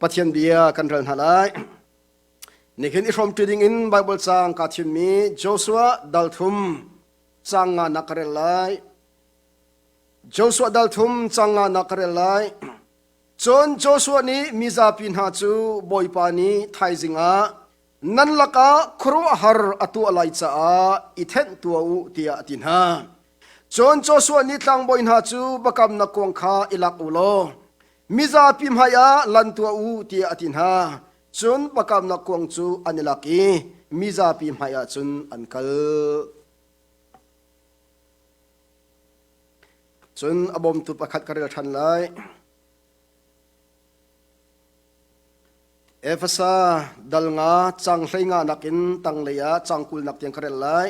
Pathian bia kan rel hna lai. Nihin i hrawmṭi dingin Baibal caang kaa thimmi Joshua dal thum caang nganak ka rel lai. Joshua dal thum caang nganak ka rel lai. Cun Joshua nih mizapi hna cu Bawipa nih thaizing ah nan lakah khuaruahhar a tuah lai caah i thenh tuah u tiah a ti hna. Cun Joshua nih tlangbawi hna cu biakamnak kuang kha i lak u law mizapi hmaiah lan tuah u tiah a ti hna. Cun biakamnak kuang cu an i lak i mizapi hmaiah cun an kal. Cun a bawmtu pakhat ka rel ṭhan lai. Efesa dal nga cang hlei nga nakin tanglei ah cang 20 nak tiang ka rel lai.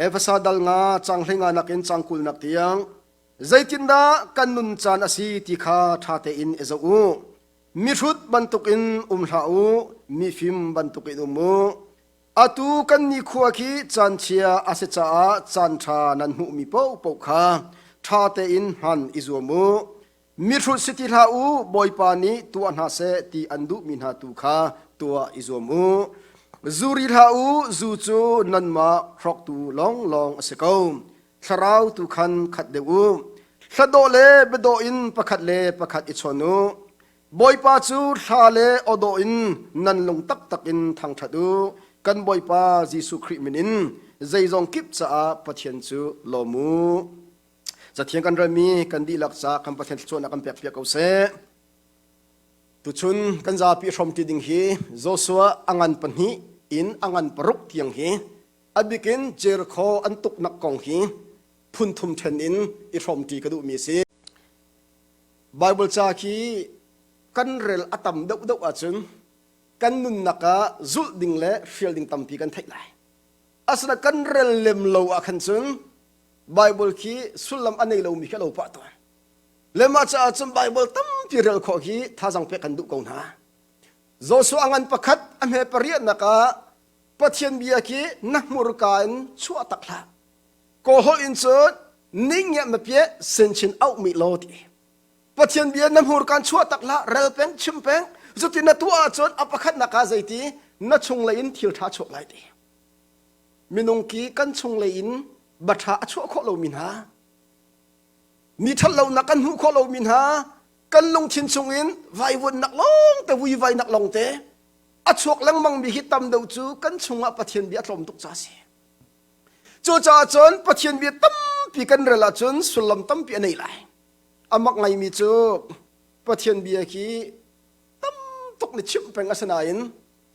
Efesa dal nga cang hlei nga nakin cang 20 nak tiang zeitindah kan nun caan a si ti kha ṭha tein i zoh u. Mihrut bantukin um hlah u, mifim bantukin um u. Atu kan nikhua khi caanchia a si caah caanṭha nan hmuhmi paohpaoh kha ṭha tein hman i zuam u. Mihrut si ti hlah u, Bawipa nih tuah hna seh ti an duhmi hna tu kha tuah i zuam u. Zu ri hlah u, zu cu nanmah hrawktu lawnglawng a si ko. Thlarau tu khan khat deuh u. Hladawh le biadawh in pakhat le pakhat i chawn u. Bawipa cu thla le awdawh in nan lung taktak in thangṭhat u. Kan Bawipa Jesuh Khrih min in zeizong kip caah Pathian cu lawm u. Cathiang kan relmi kan dihlak ca kan Pathian thluachuahnak kan pekpiak ko seh. Tuchun kan zapi hrawmṭi ding hi Joshua a ngan pahnih in a ngan paruk tiang hi a bikin Jericho an tuknak kong hi phun thum ṭhen in i hrawmṭi ka duhmi a si. Baibal ca khi kan rel a tam deuhdeuh ahcun kan nunnak ah zulh ding le hrial ding tampi kan theih lai. Asina kan rel lem lo ah khan cun Baibal khi sullam a nei lomi khi a lo pah tawn. Le mah caah cun Baibal tampi rel khawh hi thazaang pek kan duh ko hna. Joshua ngan pakhat a hme pariatnak ah Pathian bia khi na hmurka in chuah tak hlah. Kawlholh in cun ning ma pie sinchin auh mi lo ti. Pathian bia na hmurkan chuah tak hlah rel peng chim peng cuti na tuah ahcun a pakhatnak ah zeiti na chunglei in thil ṭha chuak lai ti. Minung ki kan chunglei in baṭha a chuah khawh lomi hna mi ṭhat lonak kan hmuh khawh lomi hna kan lungthin chungin vaivuannak lawng te vuivainak lawng te a chuak lengmang mi hi tam deuh cu kan chungah Pathian bia a tlawm tuk ca a si. Cucaah cun Pathian bia tampi kan rel ahcun sullam tampi a nei lai. A mak ngaimi cu Pathian bia hi tam tuk ni chimh peng a si nain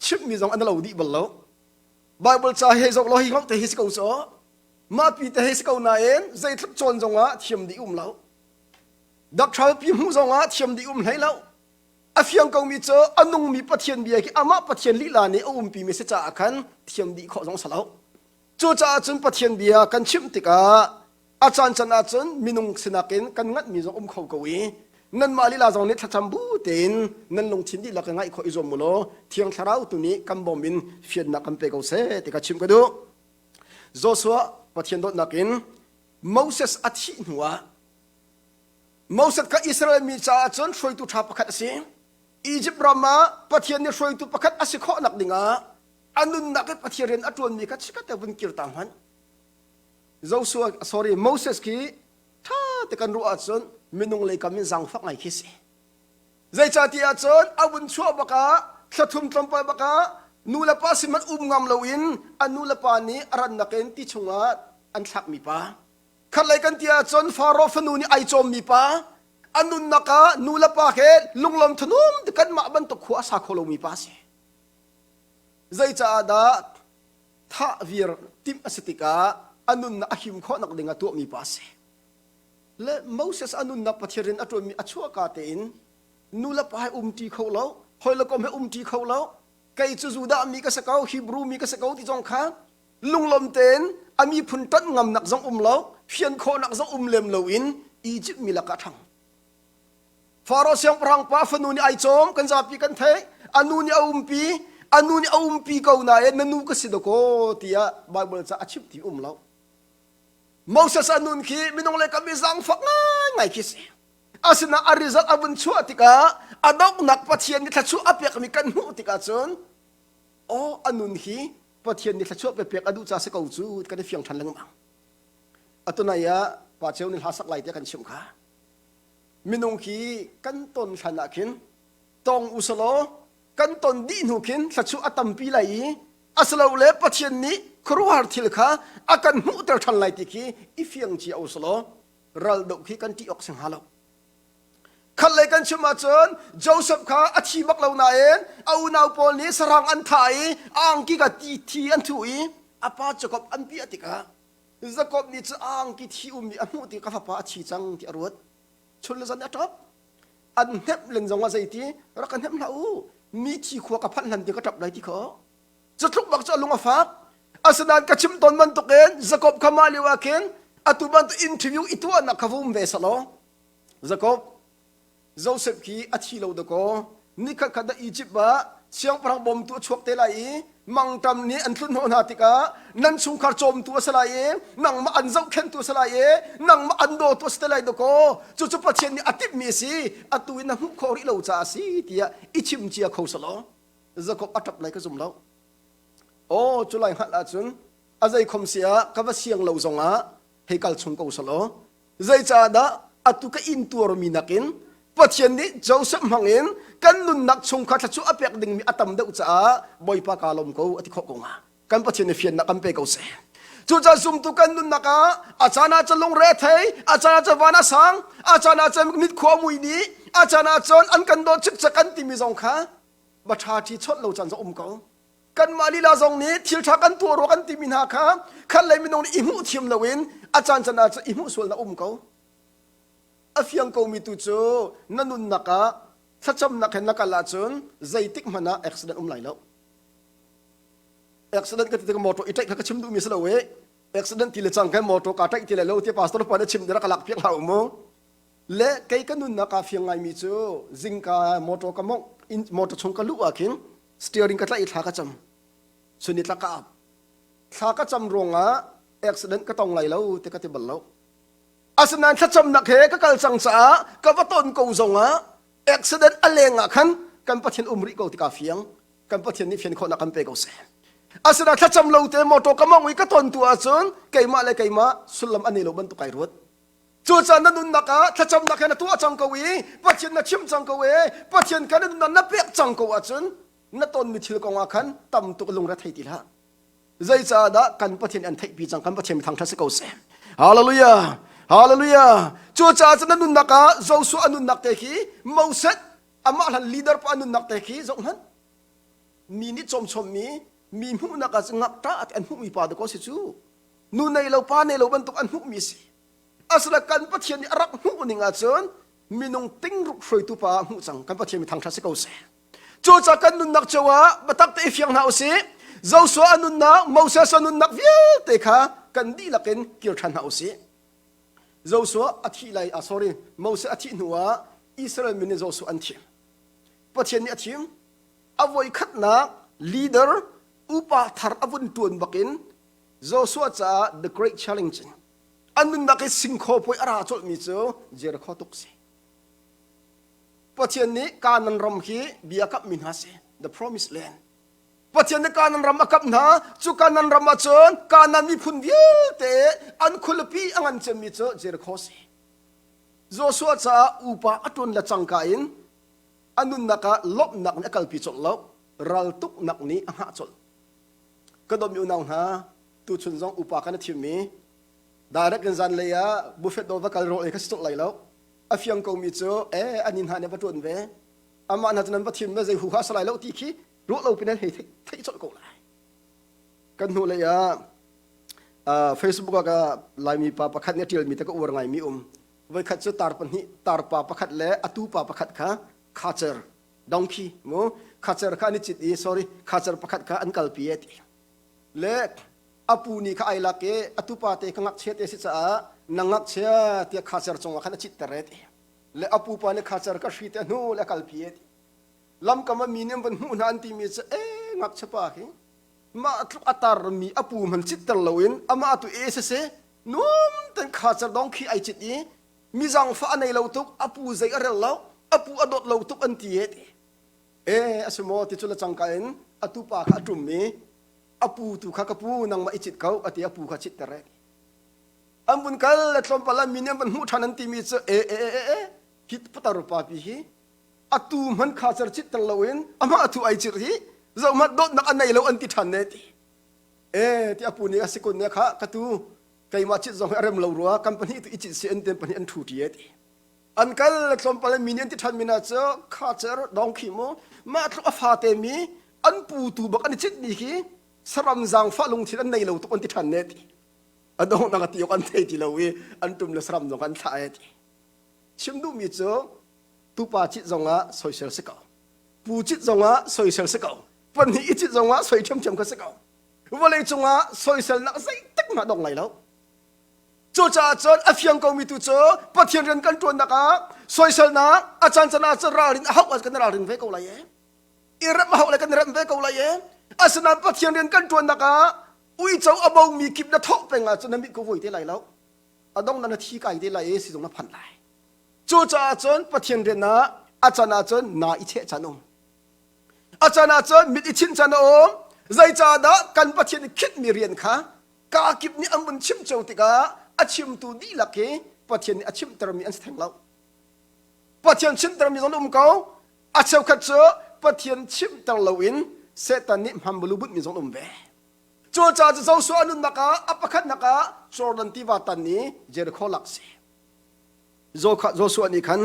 chimhmi zong an lo dih bal lo. Bible ca hei zoh law hi ngok te hi si ko cu. Mah pi te hei si ko nain zeitluk cawn zongah thiam dih um lo. Doctor pi hmuh zongah thiam dih um hlei lo. A fiang komi cu a nungmi Pathian bia hi amah Pathian lila nih a umpi mi si caah khan thiam dih khawh zong si lo. Cucaah cun Pathian bia kan chimh tikah a caan can ahcun minung sinak in kan nganhmi zong um kho ko i nanmah lila zong nih thlacam bu tein nan lungthin dihlak in ngaih khawh i zuam u law Thiang Thlarau tu nih kan bawm in fiannak kan pe ko seh ti ka chimh ka duh. Joshua Pathian dawtnak in Moses a thih hnuah Moses kha Israel mi caah cun hruaitu ṭha pakhat a si. Egypt ram ah Pathian nih hruaitu pakhat a si khawh nak dingah a nunnak i Pathian rian a ṭuanmi kha chikkhat te vun kir ta hmanh. Joshua, sorry, Moses khi ṭha te kan ruah ahcun minung lei kam in zaangfak ngai khi si. Zeicahtiah cun a vun chuah bak ah thla thum tlawmpal bak ah nu le pa sin hmanh um ngam loin a nu le pa nih a rannak in ti chungah an thlakmi pa. Khatlei kan ti ahcun Faro fanu nih ai cawmmi pa a nunnak ah nu le pa he lunglawm thanum ti kanmah bantuk khua a sa kho lomi pa a si. Zeicaah dah thah vir timh a si tikah a nunnak a him khawhnak ding ah tuahmi pa a si. Le Moses a nunnak Pathian rian a ṭuanmi a chuahka tein nu le pa he umṭi kho lo, hawi le kom he umṭi kho lo, kei cu Judah mi ka si ko, Hebrew mi ka si ko ti zong kha lunglawm tein a miphun ṭanh ngamnak zong um lo, fian khawhnak zong um lem loin Egypt mi lakah ṭhang. Faro siangpahrang pa fanu nih ai cawm kan zapi kan theih a nu nih a umpi a nu nih a umpi ko nain na nu ka si dakaw tiah Bible ca a chimh ti um lo Moses a nun khi minung le kam i zaangfak ngaingai khi si. Asinain a result a vun chuah tikah a donghnak Pathian nih thluachuah a pekmi kan hmuh tikah cun aw a nun hi Pathian nih thluachuah pek a duh ca si ko cu kan i fiang ṭhan lengmang. Atunai ah Pa Ceu nih hla sak lai tiah kan chimh kha. Minung khi kan ton hlan ah khin tong usalaw kan ton dih hnu khin thluachuah a tampi lai i asilole Pathian nih khuaruahhar thil kha a kan hmuhter ṭhan lai ti khi i fiang cia usalaw ral doh khi kan ṭih awk si hnga lo. Khat lei kan chim ahcun Joseph kha a thi bak lo nain a unau pawl nih sarang an thah i a angki kha ti thi an thuh i a pa Jakob an piah tikah Jakob nih cu a angki thi ummi a hmuh tik ka fapa a thi cang ti a ruat. Chun le zan a ṭap. An hnemh len zong ah zeiti rak ka hnemh hlah u mi thi khua ka phanh hlan ti ka ṭap lai ti kha Cutluk bak cu a lung a fak. Asinain ka chim tawn bantukin Jakob kha mah lio ah khin atu bantuk interview i tuahnak kha va um ve selaw Jakob Joseph khi a thi lo dakaw nikhat khat ah Egypt ah siangpahrang bawmtu a chuak te lai i mangṭam nih an tlun hnawh hna tikah nan chungkhar cawmtu a si lai i nangmah an zohkhenhtu a si lai i nangmah an dawtu a si te lai dakaw cucu Pathian nih a timhmi a si atu in na hmuh khawh rih lo caah a si tiah i chim cia kho selaw Jakob a ṭap lai ka zum lo. Aw cu lai hngalh ahcun a zei khom si ah ka va siang lo zongah hei kal chung ko selaw zeicahdah atu ka intuarmi nakin Pathian nih Joseph hmangin kan nunnak chungkhar thluachuah a pek dingmi a tam deuh caah Bawipa kaa lawm ko a ti khawh ko hnga. Kan Pathian nih fiannak kan pe ko seh. Cucaah zumtu kan nunnak ah a caan ah cun lungre a thei, a caan ah cun van a sang, a caan ah cun mit khua mui dih, a caan ah cun an kan dawt cikcek kan timi zong kha va ṭha ṭhi chawnh lo caan zong um ko kanmah lila zong nih thil ṭha kan tuah rua kan timi hna kha khat lei minung nih i hmuh thiam loin a caan caan ah cun i hmuh sual na um ko a fiang komi tu cu na nunnak ah thlacamnak he na kal ahcun zeitik hmanh ah accident um lai lo accident ka ti tik motor i ṭaih kha ka chim duhmi si lo e accident ti le cang khan motor ka ṭaih ti le lo ti pastor pa na chim dira ka lak piak hlah u mu Le kei ka nunnak aa fiang ngaimi cu zingka motor ka mongh in motor chung ka luh ah khin steering ka tlaih i thla ka cam. Chun i tla ka ap. Thla ka cam ruangah accident ka tong lai lo ti ka ti bal lo. Asinain thlacamnak he ka kal cang caah ka va ton ko zongah accident a leng ah khan kan Pathian um rih ko ti kaa fiang. Kan Pathian nih fian khawhnak kan pe ko seh. Asinain thlacam lo te motor ka mongh i ka ton tu ahcun keimah le keimah sullam a nei lo bantuk ai ruat. Cucaah na nunnak ah thlacamnak he na tuah cang ko i Pathian na chim cang ko i Pathian kha na nunnak na pek cang ko ahcun na tonmi thil kong ah khan tam tuk lungre thei ti hlah. Zeicahdah kan Pathian an theihpi cang kan Pathian thangṭhat si ko seh. Hallelujah! Hallelujah! Cucaah cun na nunnak ah Joshua a nunnak te khi Moses amah hlan leader pa a nunnak te khi zoh hmanh. Mi nih cawmchommi mi hmuhnak ah cun ngakṭah an hmuhmi pa dakaw si cu. Nu nei lo pa nei lo bantuk an hmuhmi si. Asila kan Pathian nih a rak hmuh ning ahcun minung tingruk hruaitu pa ah hmuh cang kan Pathian mi thangṭhat si ko seh. Cucaah kan nunnak cio ah biatak te i fiang hna usih. Joshua a nunnak, Moses a nunnak vialte kha kan dihlak in kir ṭhan hna usih. Joshua a thih lai, ah sorry, Moses a thih hnu ah Israel mi nih Joshua an thim. Pathian nih a thim. A voikhatnak leader upa thar a vun ṭuan bakin Joshua caah the great challenge an nunnak i singkhaw puai a ra colhmi cu Jericho tuk si. Pathian nih Canaan ram hi bia kamhmi hna si, the promised land. Pathian nih Canaan ram a kamh hna, cu Canaan ram ah cun Canaan miphun vialte an khualipi a ngan cemmi cu Jericho si. Joshua caah upa a ṭuan le cangka in a nunnak ah lawmhnak nih a kalpi colh lo, raltuknak nih a hngah colh. Ka dawtmi unau hna, tuchun zong upa kan i thimmi direct in zanlei ah buffet dawr va kal rawl ei kha si colh lai lo a fiang komi cu eh ani hna nih va ṭuan ve amah hna cu nan va thim ve zei huha salai lo ti khi ruah lo pin hei theih colh ko lai kan hnu lei ah Facebook ah ka laimi pa pakhat nih a ṭialmi te ka uar ngaimi um voikhat cu tar pahnih tar pa pakhat le atu pa pakhat kha khacer donkey mu khacer kha an i cit i sorry khacer pakhat kha an kalpi e ti le a pu nih kha ai lak i a tupa te ka ngakchia te si caah na ngakchia tiah khacer cungah khan a citter e ti le a pupa nih khacer ka hri te hnu le kalpi e ti lamkam ah mi nih an van hmuh hna an timi cu e ngakchia pa khi mah tluk a tar mi a pu hman citter loin amah tu e sese nuam ten khacer dong khi ai cit i Mi zaangfah a nei lo tuk, a pu zei a rel lo, a pu a dawt lo tuk an ti e ti. E a si maw ti cu le cangka in a tupa kha a ṭum i a pu tu kha ka pu nangmah i cit ko a ti a pu kha citter e. An vun kal le tlawmpal ah mi nih an van hmuh ṭhan an timi cu e e e e hi putar pa pi hi atu hman kha cer citter loin amah atu ai cir hi zohmanh dawtnak a nei lo an ti ṭhan ne ti. E ti a pu nih a si kun ne kha ka tu keimah cit zong hi a rem lo rua kan pahnih tu i cit si an ten pahnih an ṭhu ṭi e ti. An kal le tlawmpal mi nih an ti ṭhan mi hna cu kha cer dong khi mu mah tluk a fate mi an pu tu bak an i cit mi khi saram zaangfah lungthin an nei lo tuk an ti ṭhan ne ti. A donghnak a ti awk an thei ti lo i an ṭum le saram zong an thlah e ti. Chim duhmi cu tupa cit zongah soisel si ko. Pu cit zongah soisel si ko. Pahnih i cit zongah soi ṭhiamṭhiam kha si ko. Vawlei cungah soiselnak zeitik hmanh dong lai lo. Cucaah cun a fiang komi tu cu Pathian rian kan ṭuannak ah soiselnak a caan caan ah cun ralrin a hauh ah kan ralrin ve ko lai e. I remh a hauh le kan remh ve ko lai e. Asinain Pathian rian kan ṭuannak ah uico a bomi kip na thawh peng ahcun na mit ko voi te lai lo. A dong na thi kai te lai i sizung na phanh lai. Cucaah cun Pathian rian ah a can ahcun na i cheh caan um. A can ahcun mit i chinh caan a um. Zeicahdah kan Pathian i khinhmi rian kha kaa kip nih an vun chim cio tikah a chimtu dihlak hi Pathian nih a chimtermi an si theng lo. Pathian chimtermi zong um ko. A cheukhat cu Pathian chimter loin Satan nih hmanbalu bunhmi zong um ve. Cucaah cu Joshua nunnak ah a pakhatnak ah Jordan tiva tan i Jericho lak si. Joshua nih khan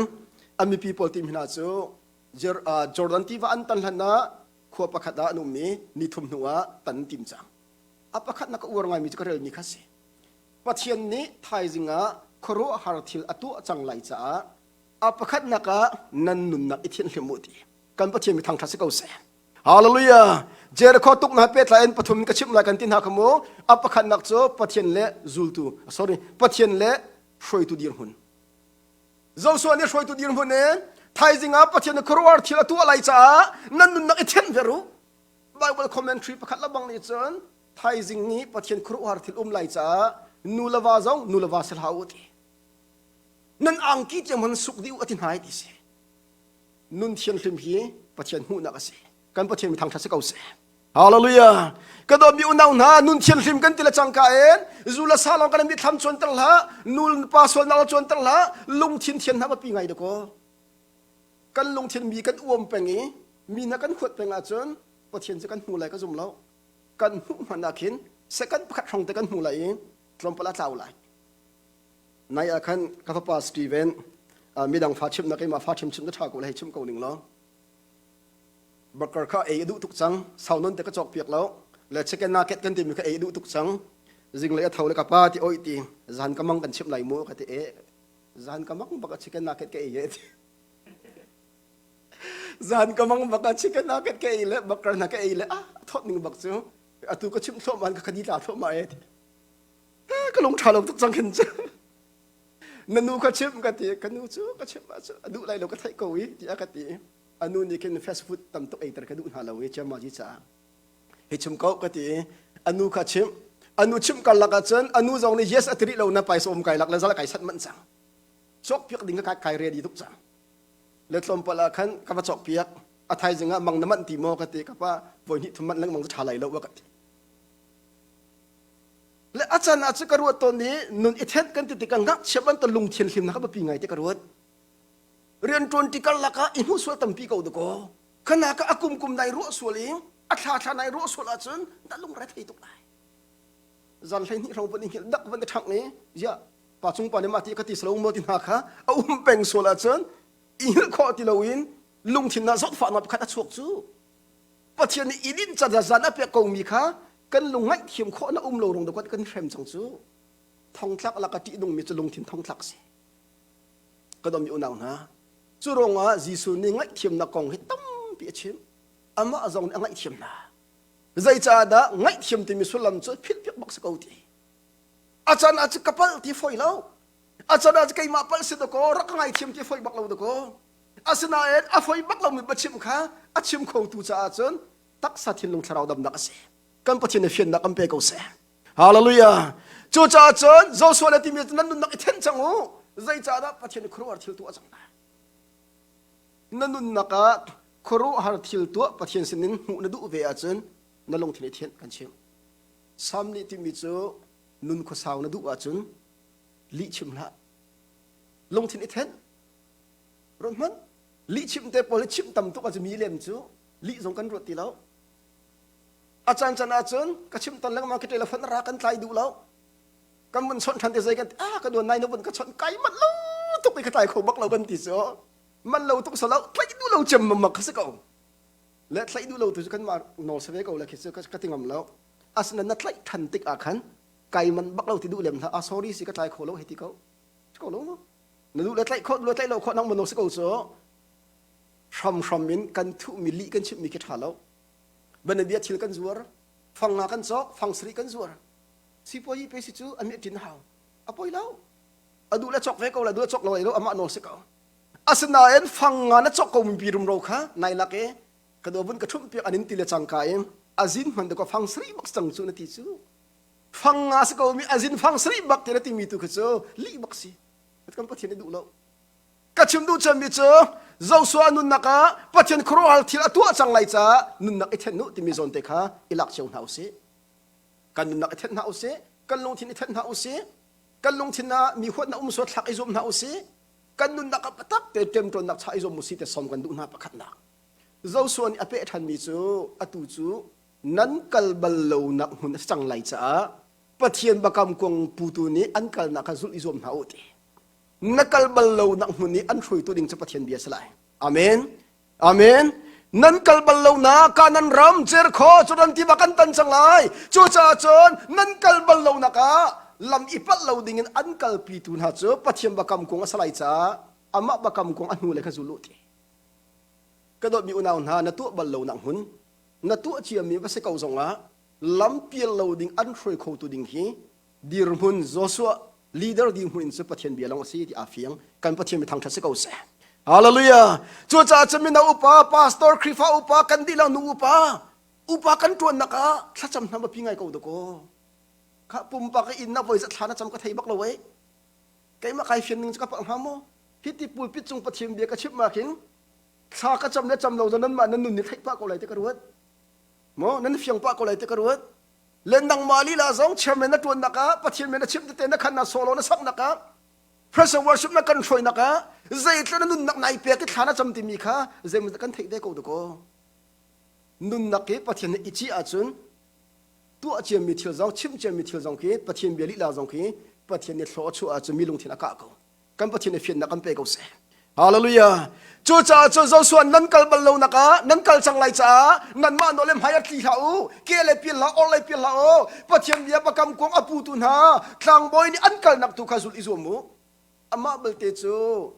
a mipi pawl tim hna cu Jordan tiva an tan hlan ah khua pakhat ah an um i ni thum hnu ah tan an tim cang. A pakhatnak ka uar ngaimi cu ka relmi kha si. Pathian nih thaizing ah khuaruahhar thil a tuah cang lai caah a pakhatnak ah nan nunnak i thianhlim u ti. Kan Pathian mi thangṭhat si ko seh. Hallelujah. Jericho tuk na pehtlai in pathum ka chimh lai kan ti hna kha mu. A pakhatnak cu Pathian le zultu, sorry, Pathian le hruaitu dirhmun. Joshua nih hruaitu dirhmun in thaizing ah Pathian nih khuaruahhar thil a tuah lai caah nan nunnak i thianh ver u. Bible commentary pakhat lebang nih cun thaizing nih Pathian khuaruahhar thil um lai caah nu le va zong nu le va si hlah u ti. Nan angki tiang man suk dih u a ti hna ti si. Nun thianghlim hi Pathian hmuhnak a si. Kan Pathian mi thangṭhat si ko seh. Hallelujah. Ka dawtmi unau hna nun thianghlim kan ti le cangka in zu le sa lawng kan mithlam cuanter hlah, nu pa sualnak la cuanter hlah, lungthin thian hna biapi ngai dakaw. Kan lungthin mi kan uam peng i mi hna kan huat peng ahcun Pathian cu kan hmu lai ka zum lo. Kan hmuh hmanh ah khin second pakhat hrawng te kan hmu lai i tlawmpal a tlau lai. Nai ah khan ka fapa Steven midang fa chimnak keimah fa chim chim na ṭha ko lai hei chim ko ning law burger kha ei a duh tuk cang sau non te ka cawk piak lo le chicken nugget kan timi kha ei a duh tuk cang zinglei a tho le ka pa ti oi ti zan ka mang kan chimh lai mu ka ti e zan ka mang bak a chicken nugget ka ei e ti zan ka mang bak a chicken nugget ka ei le burger na ka ei le ah thawt ning bak cu atu ka chimh thluahmah ka khadi tla thluahmah e ti ka lung ṭha lo tuk cang khin cu na nu ka chimh ka ti ka nu cu ka chimh ah cu a duh lai lo ka theih ko i tiah ka ti a nu nih khin fast food tam tuk eiter ka duh hna lo i chiamaji caah hi chim ko ka ti a nu kha chimh a nu chimh karlak ah cun a nu zong nih yes a ti rih lo na paisa um kai lak le zal kai sat manh cang cawk piak ding ka kai ready tuk cang le tlawmpal ah khan ka va cawk piak a thaizing ah mang na manh ti maw ka ti ka pa voi hnih thum manh lengmang cu ṭha lai lo ka ti Le a can ah cu ka ruat tawn i nun i thenh kan ti tikah ngakchia bantuk lungthin hlimnak a biapi ngai ti ka ruat. Rianṭuan ti karlak ah i hmuh sual tampi ko dakaw. Khana ka a kum kum nai ruah sual i a thla thla nai ruah sual ahcun na lungre thei tuk lai. Zan 12 hrawng van i hngilh dak van i ṭhangh i ziah pa cung pa nih mah ti ka ti salo maw ti hna kha a um peng sual ahcun i hngilh khawh ti loin lungthin ah zawtfahnak pakhat a chuak cu. Pathian nih i dinh can zan a pek komi kha kan lung ngaihthiam khawh na um lo rung dawk kan hrem cang cu thongtlak lak a ṭih nungmi cu lungthin thongtlak si ka dawmi unau hna cu ruangah Jesuh nih ngaihthiamnak kong hi tampi a chim amah zong nih a ngaihthiam hna zeicaah dah ngaihthiam timi sullam cu philhpiak bak si ko ti a can ah cu ka palh ti foi lo a can ah cu keimah palh si dakaw rak ka ngaithiam ti foi bak lo dakaw Asinain a foi bak lomi biachim kha a chim khotu caah cun taksa thinlung thlarau damnak a si. Kan Pathian nih fiannak kan pe ko seh. Hallelujah. Cucaah cun Joshua le timi nan nunnak i then cang u. Zeicahdah Pathian khuaruahhar thil tuah cang lai? Na nunnak ah khuaruahhar thil tuah Pathian sinin hmuh na duh ve ahcun na lungthin i thianh kan chimh. Sam nih timi cu nun khuasau na duh ahcun lih chim hlah. Lungthin i thenh. Ruat hmanh. Lih chim te pawl hi chimh tam tuk ahcun mi lem cu lih zong kan ruat ti lo. A caan caan ahcun ka chimh ton lengmang ka telephone ra kan tlai duh lo. Kan vun chawnh ṭhan te zei kan ti ah ka duan nai na vun ka chawnh kai manh lo tuk i ka tlai kho bak lo kan ti cu man lo tuk salo tlaih duh lo cem mak kha si ko. Le tlaih duh lo tu cu kan mah nawl si ve ko le khi cu ka ti ngam lo. Asinain na tlaih ṭhan tik ah khan kai man bak lo ti duh lem hlah ah sorry si ka tlai kho lo hei ti ko. Si ko lo mu. Na duh le tlaih khawh duh le tlaih lo khawh nang man si ko cu hramhram in kan thuhmi lih kan chimhmi khi ṭha lo. Banabia thil kan zuar, fang nga kan cawk, fang sarih kan zuar. Sipuayi pe si cu a mi ṭin hau. A poi lo. A duh le cawk ve ko le duh le cawk lo lo amah nawl si ko. Asinain fang nga na cawk ko mi pi rumro kha nai lak i ka do vun ka ṭhumh piak an in ti le cangka in azin hman ko fang sarih bak cang cu na ti cu. Fang nga si ko mi azin fang sarih bak ti na timi tu kha cu lih bak si. Kan Pathian i duh lo. Ka chim duh cemmi cu Joshua nunnak ah Pathian khuaruahhar thil a tuah cang lai caah nunnak i thenh u timi zawn te kha i lak cio hna usih. Kan nunnak i thenh hna usih, kan lungthin i thenh hna usih, kan lungthin ah mi huatnak um suat thlak i zuam hna usih, kan nunnak ah biatak te ṭemṭawnnak cha i zuam usih te sawm kan duh hna pakhatnak. Joshua nih a peh ṭhanmi cu atu cu nan kal bal lonak hmun a si cang lai caah Pathian bakam kuang putu nih an kalnak kha zulh i zuam hna u ti. Na kal bal lo nak hmun i an hruaitu ding cu Pathian bia si lai. Amen. Amen. Nan kal bal lo na Kanan ram Jericho Jordan tiva kan tan cang lai. Cucaah cun nan kal bal lo nak ah lam i palh lo ding in an kalpitu hna cu Pathian bakam kung a si lai caah amah bakam kung a hnu le kha zul u ti. Ka dawtmi unau hna na tuah bal lo nak hmun na tuah ciami va si ko zongah lam pial lo ding an hruai khotu ding hi dirhmun Joshua leader dirhmun in cu Pathian bia lawng a si ti aa fiang kan Pathian mi thangṭhat si ko seh Hallelujah cucaah cun mino upa pastor Khrihfa upa kan dihlak nu upa upa kan ṭuannak ah thlacam hna biapi ngai ko dakaw kha pumpak i inn na voi thla na cam ka thei bak lo ei keimah kai fian ning cu ka palh hnga maw hi ti pulpit cung Pathian bia ka chimh ma khin thla ka cam le cam lo zong nanmah nan nun nih theih pah ko lai ti ka ruat maw nan fiang pah ko lai ti ka ruat le nangmah lila zong chairman na ṭuannak ah Pathian men na chimh tete na khan na solo na saknak ah praise and worship na kan hruainak ah zeitluk na nunnak nai pek i thla na cam timi kha zeimaw kan theih ve ko dakaw nunnak hi Pathian nih i ci ahcun tuah ciami thil zong chimh ciami thil zong khi Pathian bia lila zong khi Pathian nih thlaw a chuah ahcun mi lungthin a kah ko kan Pathian nih fiannak kan pe ko seh. Hallelujah. Cucaah cun Joshua nan kal bal lo nak ah nan kal cang lai caah nanmah nawl le hmai ah tli hlah u ke le pial hlah or le pial hlah u Pathian bia bakam kuang a putu hna tlangbawi nih an kalnak tu kha zul i zuam u amah belte cu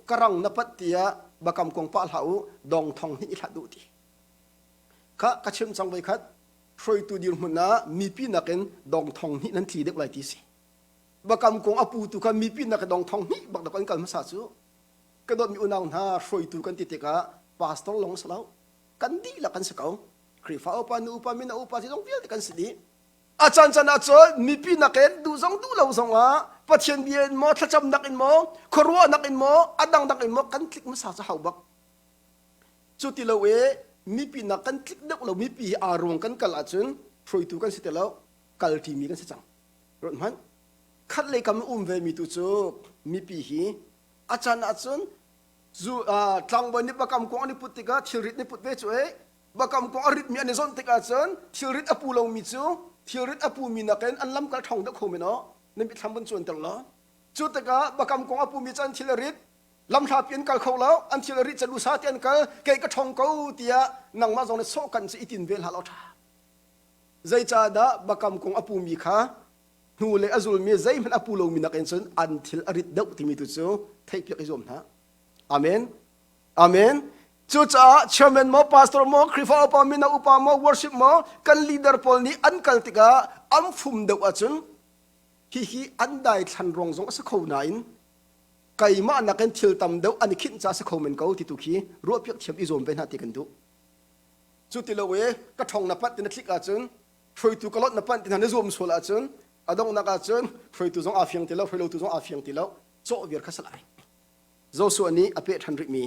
karang na pat tiah bakam kuang pah hlah u dong thong hnih i hlat u ti kha ka chim cang voi khat hruaitu dirhmun ah mipi nakin dong thong hnih nan tli deuh lai ti si Bakam kong a putu kha mipi nak dong thong hnih bak dak an kal hmasa cu ka dawtmi unau hna hruaitu kan ti tikah pastor lawng si lo kan dihlak kan si ko Khrihfa upa nu upa mino upa ti zong vialte kan si dih a caan caan ah cun mipi nakin duh zong duh lo zong ah Pathian bia in maw thlacamnak in maw khuaruahnak in maw a dangdang in maw kan tlik hmasa cu hau bak cu ti lo i mipi nak kan tlik deuh lo mipi hi aa ruang kan kal ahcun hruaitu kan si ti lo kal ṭimi kan si cang Ruat hmanh. Khat lei kam um ve mi tu cu mipi hi a can ahcun zu tlangbawi nih bakam kuang an i put tikah thilrit nih put ve cu ei bakam kuang a ritmi an i zawnh tikah cun thilrit a pu lomi cu thilrit a pumi nakin an lamkal ṭhawng deuh kho men aw nan mitthlam vun cuanter law cu tikah bakam kuang a pumi cu an thil a rit lamhlapi an kal kho lo an thil a rit ca lusa ti an kal kei ka ṭhawng ko tiah nangmah zong nih sawh kan cu i tin ve hlah law ṭha Zeicahdah bakam kong a pumi kha hnu le a zulmi zeihmanh a pu lomi nakin cun an thil a rit deuh timi tu cu theihpiak i zuam hna. Amen. Amen. Cucaah chairman maw, pastor maw, Khrihfa upa, mino upa maw, worship maw, kan leader pawl nih an kal tikah an fum deuh ahcun hihi an daithlan ruang zong a si kho nain keimah nakin thil tam deuh an i khinh ca a si kho men ko ti tu khi ruahpiak thiam i zuam ve hna ti kan duh. Cu ti lo i ka ṭhong na panh ti na tlik ahcun hruaitu ka lonh na panh ti hna na zuam sual ahcun a donghnak ahcun hruaitu zong aa fiang ti lo hruailotu zong aa fiang ti lo. Cawh viar kha salai. Joshua nih a peh ṭhan rihmi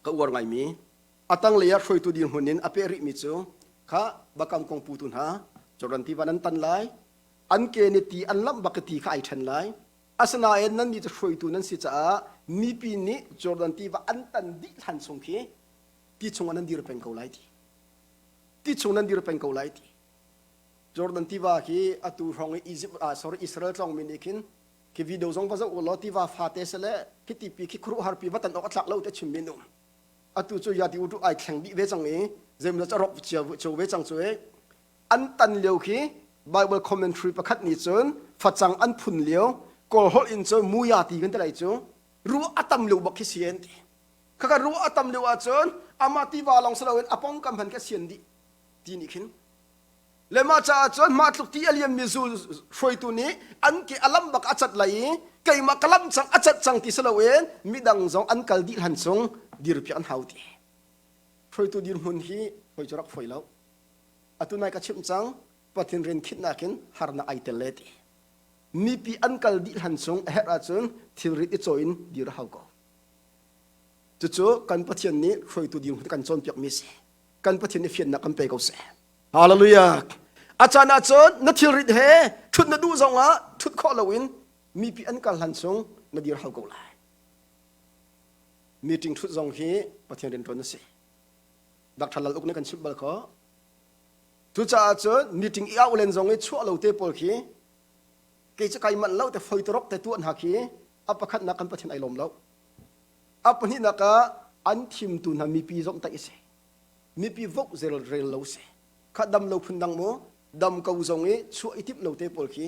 ka uar ngaimi a tanglei ah hruaitu dirhmun in a peh rihmi cu kha bakam kong putu hna Jordan tiva nan tan lai an ke nih ti an lamh bak ti kha ai ṭhen lai asinain nan nih cu hruaitu nan si caah mipi nih Jordan tiva an tan dih hlan chung khi ti chungah nan dir peng ko lai ti ti chung nan dir peng ko lai ti Jordan tiva khi atu hrawng i Egypt ah sorry Israel tlawngmi nih khin khi video zong va zoh u law tiva fate sele khi tipi khi khuaruahhar pi va tan awk a tlak lo te chim mi um atu cu ya ti u tu ai thleng dih ve cang i zeimla ca rok cia cio ve cang cu e an tan lio khi Bible commentary pakhat nih cun facang an phun lio kawl holh in cun muya ti kan ti lai cu ru a tam lio bak khi si an ti khaka ru a tam lio ahcun amah tiva lawng si loin a pongkam hman kha sian dih ti nih khin Le mah caah cun mah tluk ti a liammi zul hruaitu nih an ke a lam bak a cat lai i keimah ka lam cang a cat cang ti si loin midang zong an kal dih hlan chung dirpiak an hau ti. Hruaitu dirhmun hi hoi cu rak fawi lo. Atu nai ka chimh cang Pathian rian khinhnak in harnak ai tel le ti. Mipi an kal dih hlan chung a herh ahcun thilrit i cawi in dir a hau ko. Cucu kan Pathian nih hruaitu dirhmun kan cawnpiakmi si. Kan Pathian nih fiannak kan pe ko seh. Hallelujah. A caan ahcun na thilrit he ṭhut na duh zongah ṭhut khawh loin mipi an kal hlan chung na dir hau ko lai. Meeting ṭhut zong hi Pathian rianṭuan na si. Dr. Lal Uk nih kan chimh bal kho. Cucaah cun meeting i auh len zong i chuah lo te pawl khi kei cu kai manh lo te foi torok te tuah hna khi a pakhatnak kan Pathian ai lawm lo. A pahnihnak ah an thimtu hna mipi zomhtaih a si. Mipi voh zel rel lo si. Kha dam lo phun dang mu dam ko zong i chuah i timh lo te pawl khi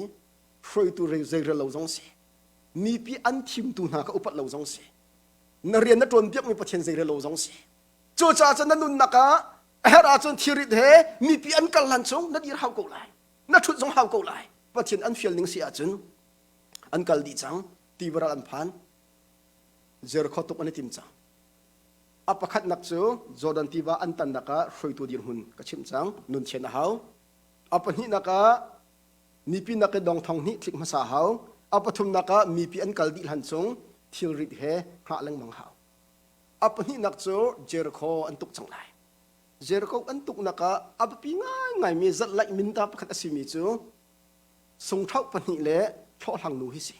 hruaitu zeirel lo zong si. Mipi an thimtu hna kha upat lo zong si. Na rian na ṭuan piakmi Pathian zeirel lo zong si. Cucaah cun na nunnak ah a herh ahcun thilrit he mipi an kal hlan chung na dir hau ko lai. Na ṭhut zong hau ko lai. Pathian an fial ning si ahcun an kal dih cang. Tivaral an phan. Jericho tuk an i tim cang. A pakhatnak cu Jordan tiva an tannak ah hruaitu dirhmun ka chimh cang, nun thian a hau. A pahnihnak ah mipi nak i dong thong hnih tlik hmasa a hau. A pathumnak ah mipi an kal dih hlan chung thilrit he hngah lengmang hau. A pahnihnak cu Jericho an tuk cang lai. Jericho an tuknak ah a biapi ngaingaimi zatlaih minta pakhat a simi cu sungṭhoh pahnih le hlawhhlang nu hi si.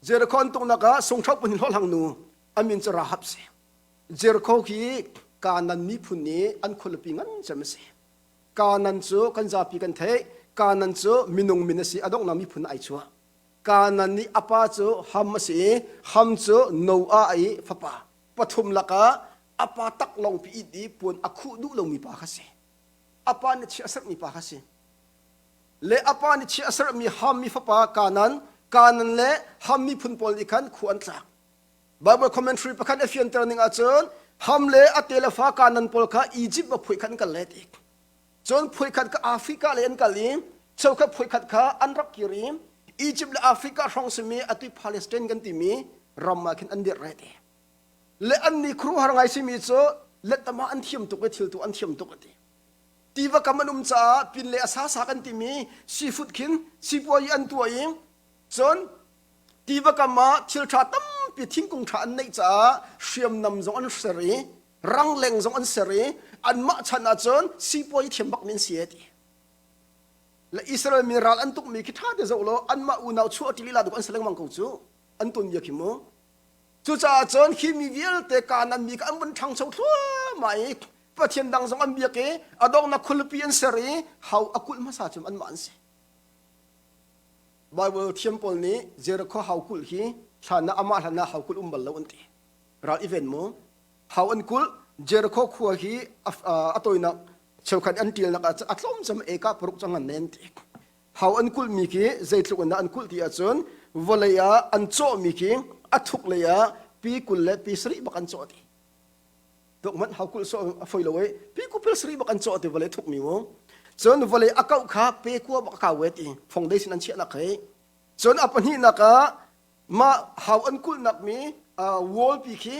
Jericho an tuknak ah sungṭhoh pahnih hlawhhlang nu a min cu Rahab si. Jericho hi Kanan miphun nih an khualipi ngan cem a si. Kanan cu kan zapi kan theih. Kanan cu minung min a si. A donghnak miphun ai chuah. Kanan nih a pa cu Ham a si i Ham cu Noah i fapa pathum lakah a pa tak lawngpi it i puan a khuh duh lomi pa kha si. A pa nih chia a serhmi pa kha si. Le a pa nih chia a serhmi Ham mi fapa Kanan, Kanan le Ham miphun pawl nih khan khua an tlak. Bible commentary pakhat a fianter ning ahcun Ham le a te le fa Kanan pawl kha Egypt va phuih khat an kal le ti. Cun phuih khat kha Africa le an kal i cheukhat phuih khat kha an rak kir i Egypt le Africa hrawng simi atu Palestine kan timi ram ah khin an dirh re ti. Le an ni khuaruahhar ngai simi cu lettama an thiam tuk i thil tu an thiam tuk a ti. Tiva kam an um caah pin le a sa sa kan timi seafood khin sipuai an tuah i cun Tiva kam ah thil ṭha tampi thingkung ṭha an neih caah hriamnam zong an ser i rangleng zong an ser i anmah chan ahcun sipuai thiam bak min si ti. Le Israel mi ral an tukmi khi ṭha te zoh law anmah unau chuah ṭi lila duk an si lengmang ko cu an ton bia khi mu. Cucaah cun khi mi vialte Kanaan mi kha an vun ṭhangcho thluahmah i Pathian dang zong an biak i a donghnak khualipi an ser i hau a kulh hmasa cu anmah an si. Bible thiam pawl nih Jericho hau kulh hi hlan ah amah hlan ah hau kulh um bal lo an ti. Ral i ven mu. Hau an kulh Jericho khua hi a tawinak cheukhat an ṭialnak ah a tlawm cem eka paruk cang an nen ti. Hau an kulhmi khi zeitluk in dah an kulh ti ahcun vawlei ah an cawhmi khi a thuk lei ah pi 20 le pi sarih bak an cawh ti. Tuk hmanh hau kulh sawh a foi lo i pi kupil sarih bak an cawh ti vawlei thuk mi mu. Cun vawlei a kauh kha pe kua bak a kau ve ti foundation an chiahnak hi. Cun a pahnihnak ah mah hau an kulhnak mi wall pi khi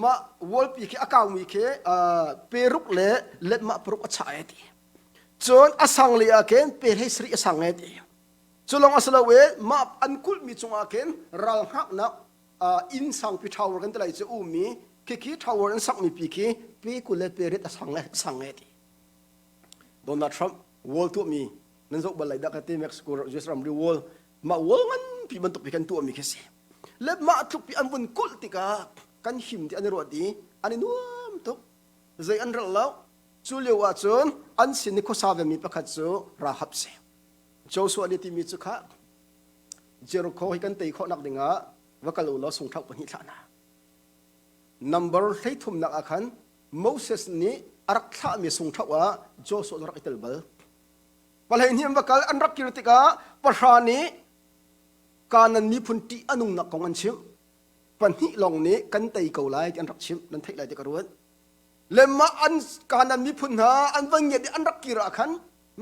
mah wall pi khi a kaumi khi pe ruk le letmah paruk a chah e ti. Cun a sang lei ah khin pe hlei sarih a sang e ti. Cu lawng a si lo i mah an kulhmi cungah khin ral hngaknak inn sangpi tower kan ti lai cu ummi khikhi tower an sakmi pi khi pe 20 le pe rit a sang le sang e ti. Donald Trump wall tuahmi nan zoh bal lai dah ka ti Mexico US ramri wall mah wall nganpi bantuk pi kan tuahmi khi si. Le mah tluk pi an vun kulh tikah kan him ti an i ruat i an i nuam tuk. Zei an ral lo. Cu lio ah cun an sin i khuasa vemi pakhat cu Rahab si. Joshua nih timi cu kha Jericho hi kan tei khawhnak dingah va kal u law sungthoh pahnih thlah hna. Number 33nak ah khan Moses nih a rak thlahmi sungthoh ah Joshua cu rak i tel bal. Palei an va kal an rak kir tikah pahra nih Kanan miphun ṭih a nungnak kong an chimh. Pahnih lawng nih kan tei ko lai ti an rak chimh. Nan theih lai ti ka ruat. Le mah an Kanan miphun hna an va ngiat i an rak kir ah khan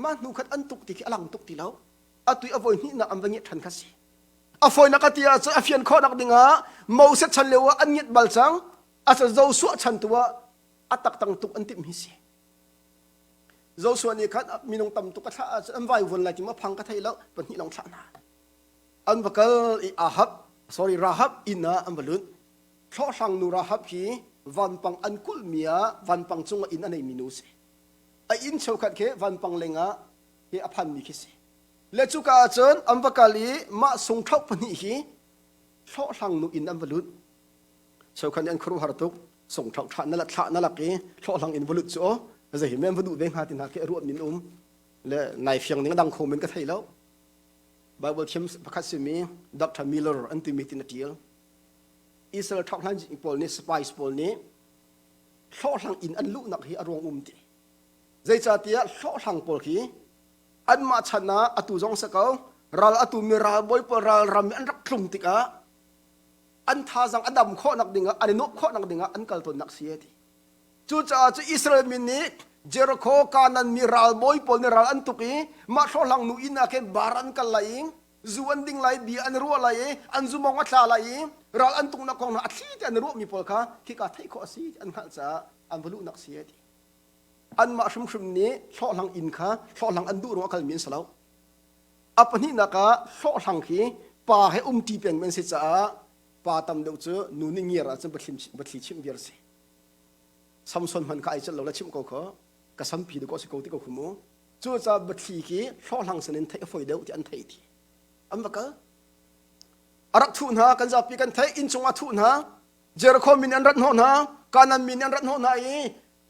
mah hnu khat an tuk ti khi a lang tuk ti lo. Atu i a voi hnihnak an va ngiat ṭhan kha si. A fawinak a ti ahcun a fian khawhnak dingah Moses chan lio ah an ngiat bal cang. Asa Joshua chan tu ah a taktang tuk an timh hi si. Joshua nih khan minung tam tuk a thlah ahcun an vai vuan lai ti ma phang ka thei lo pahnih lawng thlah hna. An va kal i Ahab sorry Rahab inn ah an va lut. Thlawhhlang nu Rahab hi vanpang an kulhmi ah vanpang cungah inn a neimi nu si. A inn cheukhat khi vanpang lengah hi a phanmi khi si. Le cuka ah cun an va kal i mah sungthoh pahnih hi hlawhhlang nu inn an va lut. Cheukhat nih an khuaruahhar tuk. Sungthoh thlah na thlah na lak i hlawhhlang inn va lut cu aw zei hi men va duh ve hnga ti hna khi a ruah min um. Le nai fiang ning a dang kho men ka thei lo. Bible thiam pakhat simi Dr. Miller an timi tin a tial. Israel ṭhawk pawl nih spies pawl nih hlawhhlang inn an luhnak hi a ruang um ti. Zeicahtiah hlawhhlang pawl khi anmah chan ah atu zong si ko ral atu mi ralbawi pawl ralram i an rak tlung tikah an thazang a dam khawhnak dingah an i nuamh khawhnak dingah an kal tawnnak si ti. Cucaah cu Israel mi nih Jericho Canaan mi ralbawi pawl nih ral an tuk i mah hlawhhlang nu inn ah khin bar an kal lai i zu an ding lai bia an ruah lai i an zumong a tla lai i ral an tuknak kong hna a thli te an ruahmi pawl kha khika theih khawh a si an hngalh caah an va luhnak si a ti anmah hrimhrim nih hlawhhlang inn kha hlawhhlang an duh ruang a kalmi an si lo a pahnihnak ah hlawhhlang khi pa he umṭi pengmi an si caah pa tam deuh cu nu nih ngiar ahcun bathli chimh viar si Samson hman kha ai celh lo la chimh ko kho ka sampi dawh si ko ti ko khu mu Cucaah biathli khi hlawhhlang sinin theih a fawi deuh ti an theih ti. An va kal. A rak thuh hna, kan zapi kan theih, innchung ah thuh hna. Jericho min an rat hnawh hna, Kanaan min an rat hnawh hna i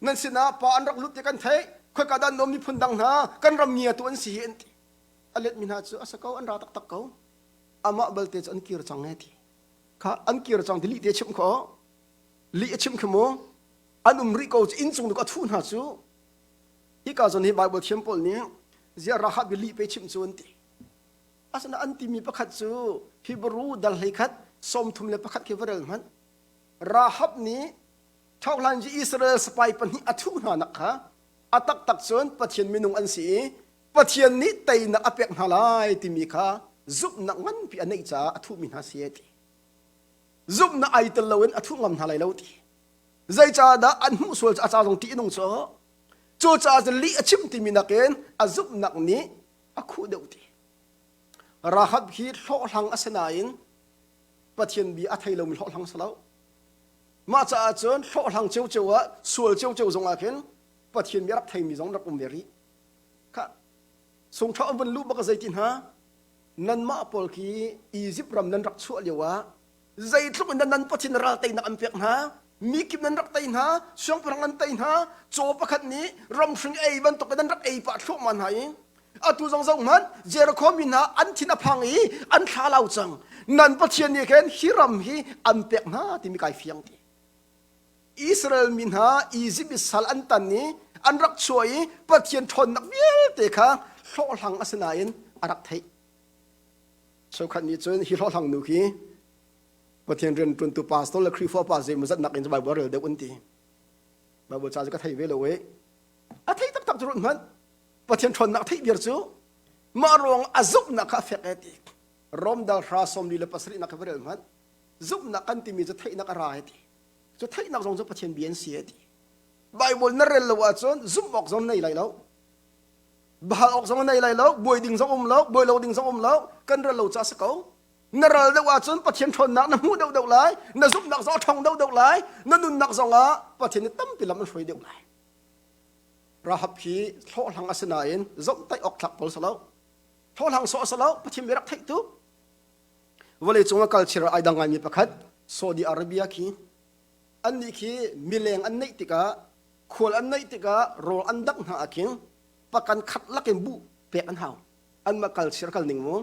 nan sinah pa an rak lut ti kan theih. Khoika dah an um miphun dang hna, kan ram ngiatu an si hi an ti. A letmi hna cu a si ko, an ra taktak ko. Amah balte cu an kir cang e ti. Kha an kir cang ti lih te chimh kho. Lih a chimh khi mu. An um rih ko cu innchung tu ka thuh hna cu Hika zawn hi Bible thiam pawl nih ziah Rahab i lih pe chimh cu an ti. Asinain an timi pakhat cu Hebrew dal 11 31 khi va rel hmanh. Rahab nih ṭhohlan i Israel sipai pahnih a thuh hna nak kha a taktak cun Pathian minung an si i Pathian nih teinak a pek hna lai timi kha zumhnak nganpi a neih caah a thuhmi hna si ti. Zumhnak ai tel loin a thuh ngam hna lai lo ti. Zeicahdah an hmuh sual cu a ca zong ṭih a nung cu. Cucaah cun lih a chim timi nakin a zumhnak nih a khuh deuh ti. Rahab hi hlawhhlang a si nain Pathian bia a thei lomi hlawhhlang si lo. Mah caah cun hlawhhlang ciocio ah sual ciocio zongah khin Pathian bia rak theimi zong rak um ve rih. Kha sungṭhoh an vun luh bak zei ti hna nanmah pawl khi Izipt ram nan rak chuah lio ah zeitluk in dah nan pathian ral teinak an pek hna mi kip nan rak tei hna siangpahrang an tei hna caw pakhat nih ramhring ei bantuk in nan rak ei pah thluahmah hna i atu zong zoh hmanh Jericho mi hna an thin a phang i an thlalau cang nan pathian nih khin hi ram hi an pek hna timi kai fiang ti Israel mi hna Izipt i sal an tan i an rak chuah i Pathian ṭhawnnak vialte kha hlawhhlang a si nain a rak theih Cheukhat nih cun hi hlawhhlang nu khi Pathian rianṭuantu pastor le Khrihfa pa zeimawzat nakin Bible rel deuh an ti. Bible ca cu ka thei ve lo i a thei taktak cu ruat hmanh. Pathian ṭhawnnak theih viar cu mah ruang a zumhnak kha a fek e ti. Rom dal hra 47 nak kha va rel hmanh. Zumhnak kan timi cu theihnak a ra e ti. Cu theihnak zong cu Pathian bia an si e ti. Bible na rel lo ahcun zumh awk zong nei lai lo. Bahal awk zong nei lai lo, buai ding zong um lo, buai lo ding zong um lo, kan ral lo ca si ko. Na ral deuh ahcun Pathian ṭhawnnak na hmuh deuhdeuh lai, na zumhnak zong a ṭhawng deuhdeuh lai, na nunnak zong ah Pathian nih tampi lam an hruai deuh lai. Rahab hi hlawhhlang a si nain zomhtaih awk tlak pawl si lo. Hlawhhlang sawh a si lo, Pathian bia rak theih tu. Vawlei cung a kalchir ai dang ngaimi pakhat Saudi Arabia khi annih khi mileng an neih tikah khual an neih tikah rawl an dangh hna ah khin pakan khat lakin buh pek an hau. Anmah kalchir kal ning mu.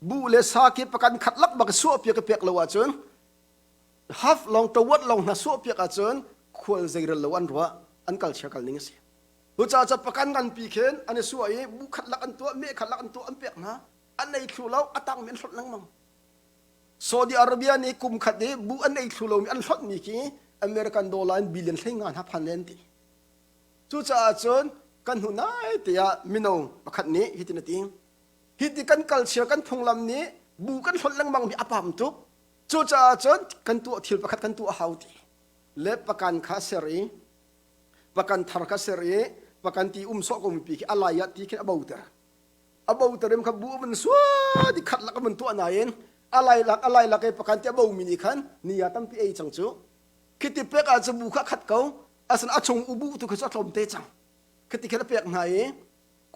Buh le sa khi pakan khat lak bak suah piak pek lo ahcun half long tawat long hna suah piak ahcun khual zeirel lo an ruah an kalchir kal ning a si. Cucaah ca pakan nganpi khin an i suah i bu khat lak an tuah, meh khat lak an tuah an pek hna. An ei thlu lo, a tangmi an hlonh lengmang. Saudi Arabia nih kum khat i bu an ei thlu lomi an hlonhmi khi American dollar in billion 15 hna phan len ti. Cucaah cun kan hnu nai te ah mino pakhat nih hitin a ti. Hiti kan kalchir kan phunglam nih bu kan hlonh lengmang mi a pam tuk. Cucaah cun kan tuah thil pakhat kan tuah a hau ti. Le pakan kha ser i pakan thar kha ser i pakan ti um sawh ko mipi khi a lai ah ti khin a boter a boter im kha bu a vun sua di khat lak a vun tuah nain a lai lak a lai lak i pakan ti a bo mi nih khan ni ah tampi ei cang cu khiti pek ah cu bu kha khat ko asan a chung ubu tu kha cu a tlawm te cang khiti khin a pek hna i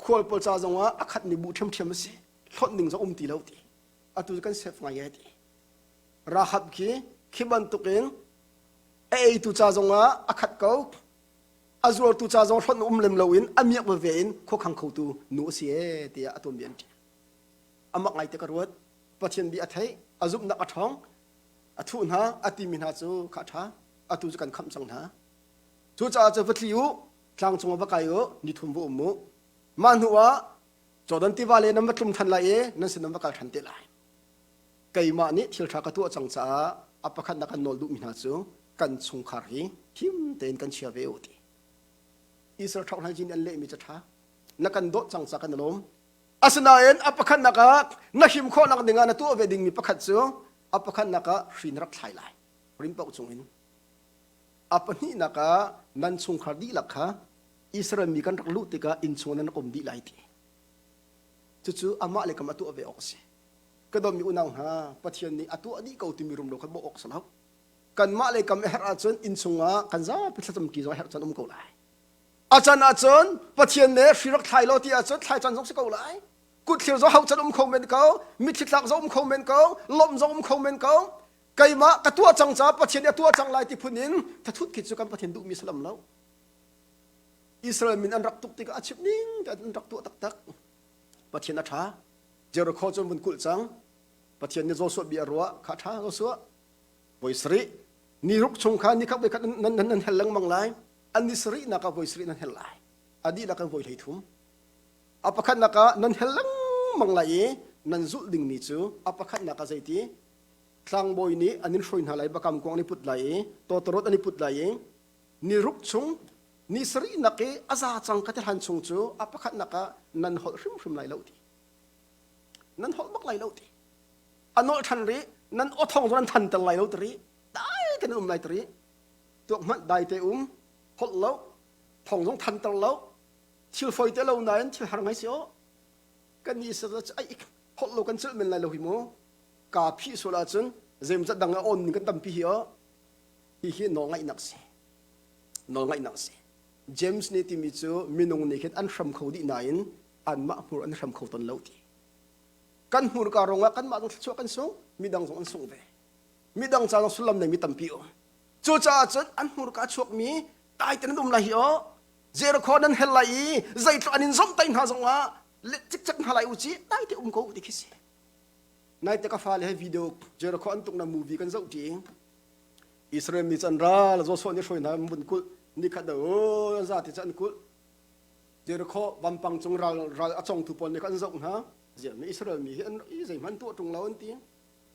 khual pawl ca zong ah a khat mi bu ṭhiamṭhiam a si hlonh ding zong um ti lo ti atu kan sef ngai e ti Rahab khi khi bantukin a eitu ca zongah a khat ko a zuartu ca zong hlonh um lem loin a miak veve in khuakhang khotu nu a si e tiah a tuanbia an ṭial amak ngai te ka ruat Pathian bi a theih a zumhnak a ṭhawng a thuh hna a timi hna cu kha ṭha atu cu kan khamh cang hna cucaah cu va tli u tlang cungah va kai u ni thum va um u mah hnu ah Jordan tiva le nan va tlum ṭhan lai i nan sin nan va kal ṭhan te lai keimah nih thil ṭha ka tuah cang caah a pakhatnak kan nawl duhmi hna cu kan chungkhar hi him tein kan chia ve u ti. Israel ṭhawk hna nih an lehmi cu ṭha na kan dawt cang caah kan i lawm. Asinain a pakhatnak ah na him khawhnak dingah na tuah ve dingmi pakhat cu a pakhatnak ah hri na rak thlai lai rim paoh cungin. A pahnihnak ah nan chungkhar dihlak kha Israel mi kan rak luh tikah inn chung nan rak um dih lai ti. Cucu amah le kam a tuah ve awk a si. Ka dawtmi unau hna, Pathian nih a tuah dih ko timi rumro kha bawh awk si lo. Kanmah le kam a herh ahcun inn chungah kan zapi thlacamṭi zong a herh caan um ko lai. A can ahcun Pathian nih hri rak thlai law ti ahcun thlai caan zong si ko lai. Kutthlir zong hauh caan um kho men ko, mitthli tlak zong um kho men ko, lawmh zong um kho men ko. Keimah ka tuah cang caah Pathian nih a tuah cang lai ti phun in thathut khi cu kan Pathian duhmi si lam lo. Israel min an rak tuk tikah a chimh ning te an rak tuah taktak. Pathian a ṭha. Jericho cu an vun kulh cang. Pathian nih Joshua bia a ruah kha ṭha Joshua. Voi sarih ni ruk chung kha ni khat voi khat nan nan nan hel lengmang lai. An ni sarihnak ah voi sarih nan hel lai. A dihlak in voi 13. A pakhatnak ah nan hel lengmang lai i nan zulh dingmi cu a pakhatnak ah zeiti tlangbawi nih an in hruai hna lai bakam kuang an i put lai i tawtawrawt an i put lai i ni ruk chung ni sarihnak i a za cang ka ti hlan chung cu a pakhatnak ah nan holh hrimhrim lai lo ti nan holh bak lai lo ti a nolh ṭhan rih nan aw thawng zong nan thanter lai lo ti rih dai te nan um lai ti rih tuak hmanh dai te um holh lo thawng zong thanter lo thil foi te lo nain thil har ngai si aw kan ni sa ai holh lo kan celh men lai lo hi mu ka phih sual ahcun zeimzat dang a on ning kan tampi hi aw hihi nawlngaihnak si nawlngaihnak si James nih timi cu minung nih khin an hram kho dih nain anmah hmur an hram kho ton lo ti kan hmurka rongah kanmah zong thluachuah kan sung midang zong an sung ve midang ca zong sullam neimi tampi um cucaah cun an hmurka chuakmi dai ten an um lai hi aw Jericho nan hel lai i zeitluk an in zomhtaih hna zongah let cikcek hna lai u ci dai te um ko ti khi si naite ka fale he video Jericho an tukna movie kan zoh ṭi Israel mi can ral Joshua nih hruai hna vun kulh nikhat da o an zati cu an kulh Jericho vampang cung ral ral a congtu pawl nih khan an zoh hna ziah mi Israel mi hi an i zeihmanh tuah ṭung lo an ti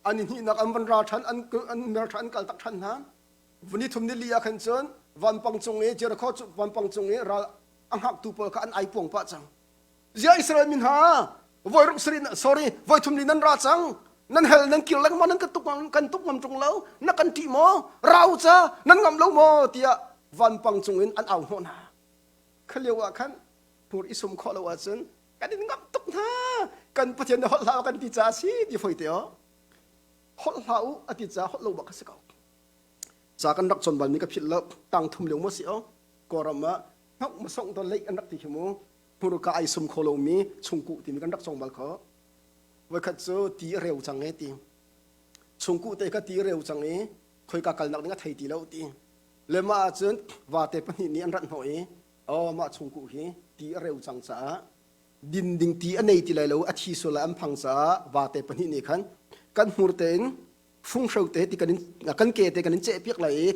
an i hnihnak an van ra ṭhan an an mer ṭhan an kal tak ṭhan hna vuni thum ni li ah khan cun vampang cung i Jericho cu vampang cung i ral a hngaktu pawl kha an ai puang pah cang Ziah Israel mi hna voi ruk sarih sorry voi thum li nan ra cang nan hel nan kir lengmang nan kan tuk kan tuk ngam ṭung lo na kan ṭih maw rau ca nan ngam lo maw tiah vanpang cung in an au hnawh hna kha lio ah khan hmur i sum khawh lo ahcun Kan in ngamh tuk hna. Kan Pathian nih holh hlah u kan ti caah si ti foi te o. Holh hlah u a ti caah holh lo bak a si ko. Ca kan rak cawn balmi ka philh lo. Tang thum lio maw si o. Kawlram ah hnok masong to leih an rak ti khi mu. Hmurka ai sum kho lomi chungkuh timi kan rak cong bal kho. Voikhat cu ti a reu cang e ti. Chungkuh te kha ti a reu cang i khoika kalnak ding a thei ti lo ti. Le mah ahcun vate pahnih nih an rat hnawh i oh mah chungkuh hi ti a reu cang caah din ding ti a nei ti lai lo a thi sual lai an phang caah vate pahnih nih khan kan hmur tein funghreu te ti kan in kan ke te kan in ceh piak lai i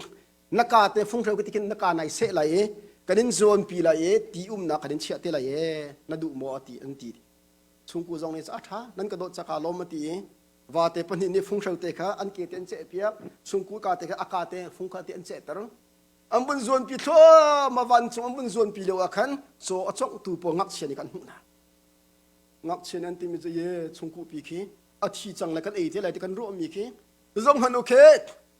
na ka te funghreu ti khin na ka nai seh lai i kan in zawnpi lai i ti umnak kan in chiah te lai e na duh maw ti an ti chungku zong nih a ṭha nan ka dawt caka lawm a ti i vate pahnih nih funghreu te kha an ke te an ceh piak chungku ka te kha a ka te fung kha te an cehter an vun zuanpi thluahmah vancung an vun zuanpi lio ah khan caw a conghtu pawl ngakchia nih kan hmuh hna ngakchia nih an timi cu ye chungkuh pi khi a thi cang le kan ei te lai ti kan ruahmi khi zong han u khi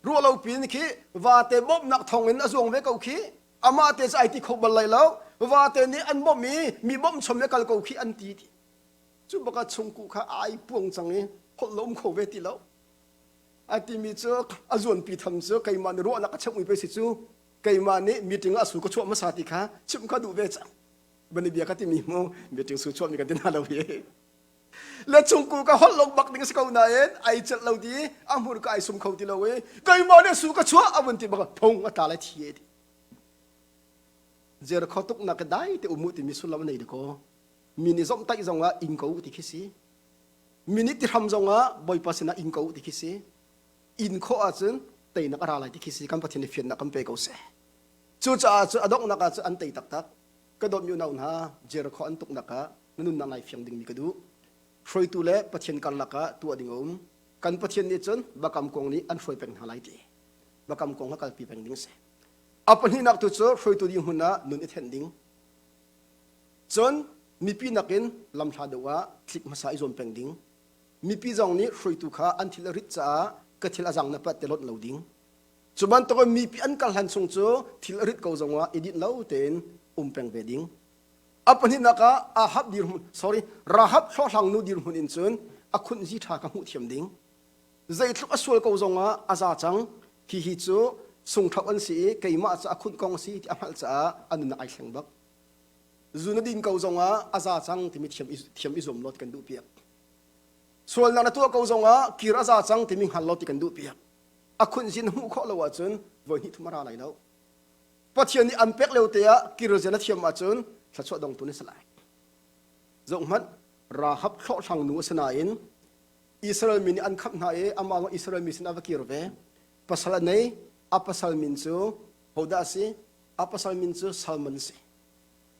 ruah lo pin khi vate bawmhnak thawng in a zuang ve ko khi amah te cu ai ti kho bal lai lo vate nih an bawmh i mi bawmh chom le kal ko khi an ti ti cu baka chungkuh kha ai puang cang i holh lo um kho ve ti lo a timi cu a zuanpi tham cu keimah nih ruahnak a cheuhmi pei si cu keimah nih meeting ah su ka chuah hmasa ti kha chimh kha duh ve cang bani bia ka timi mu meeting su chuahmi kan ti hna lo hi le chungku ka holh lo bak ding si ko nain ai celh lo ti a hmur ka ai sum kho ti lo i keimah nih su ka chuah a vun ti bak phung a tla lai thi e ti jer kho tuk nak dai te umu timi sullam nei de ko mi nih zomhtaih zongah ing ko ti khi si mi nih tihram zongah Bawipa sinah ing ko ti khi si in khawh ahcun teinak a ra lai ti khi si kan Pathian nih fiannak kan pe ko seh cucaah cu a donghnak ah cu an tei taktak ka dawtmi unau hna Jericho an tuknak ah na nunnak nai fiang dingmi ka duh hruaitu le Pathian karlak ah tuah ding a um kan Pathian nih cun bakam kong nih an hruai peng hna lai ti bakam kong kha kalpi peng ding a si a pahnihnak tu cu hruaitu ding hmun ah nun i thenh ding Cun mipi nakin lamhla deuh ah tlik hmasa i zuam peng ding. Mipi zong nih hruaitu kha an thil a rit caah ka thil a zang na pat te lonh lo ding. Cu bantukin mipi an kal hlan chung cu thil a rit ko zongah i dinh lo tein um peng ve ding. A pahnihnak ah Ahab dirhmun, sorry, Rahab hlawhhlang nu dirhmun in cun a khunhzi ṭha kha hmuh thiam ding. Zeitluk a sual ko zongah a za cang. Hihi cu sungṭhoh an si i keimah cu a khunh kong a si ti a hngalh caah a nunnak ai thleng bak. Zu na din ko zongah a za cang timi thiam i, thiam i zuam law ti kan duh piak. Sualnak na tuah ko zongah kir a za cang timi hngal law ti kan duh piak. A khunhzin na hmuh khawh lo ahcun voi hnih thum a ra lai lo. Pathian nih an pek lio te ah kir zia na thiam ahcun thluachuah dongtu na si lai. Zohhmanh Rahab hlawhhlang nu a si nain Israel mi nih an khamh hna i amah zong Israel mi sinah va kir ve. Pasal a nei, a pasal min cu hodah a si? A pasal min cu Salmon a si.